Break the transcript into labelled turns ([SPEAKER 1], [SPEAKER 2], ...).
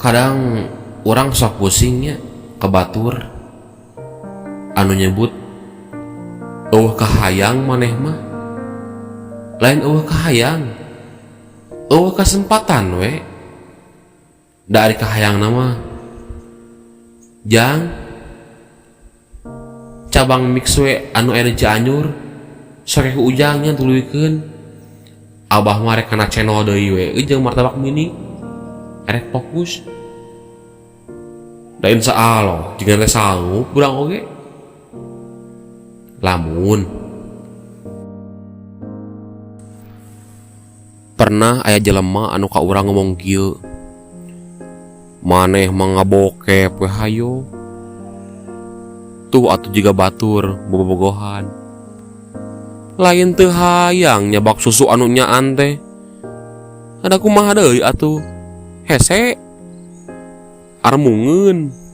[SPEAKER 1] Kadang urang sok pusing nya ka batur anu nyebut eueuh kahayang maneh mah lain eueuh kahayang eueuh kasempatan we da ari kahayangna mah jang cabang mixue anu aya di Cianjur sore ku Ujang nya tuluykeun abah mah rek kana channel deui we jeung martabak mini erek fokus da insya Allah jigana teh sanggup urang oge lamun pernah aya jelema anu ka urang ngomong kieu maneh mah ngabokep we hayo tuh atuh jiga batur bobogohan lain teu hayang nyabak susu anu nyaan teh ada kumaha deui atuh hese armungeun.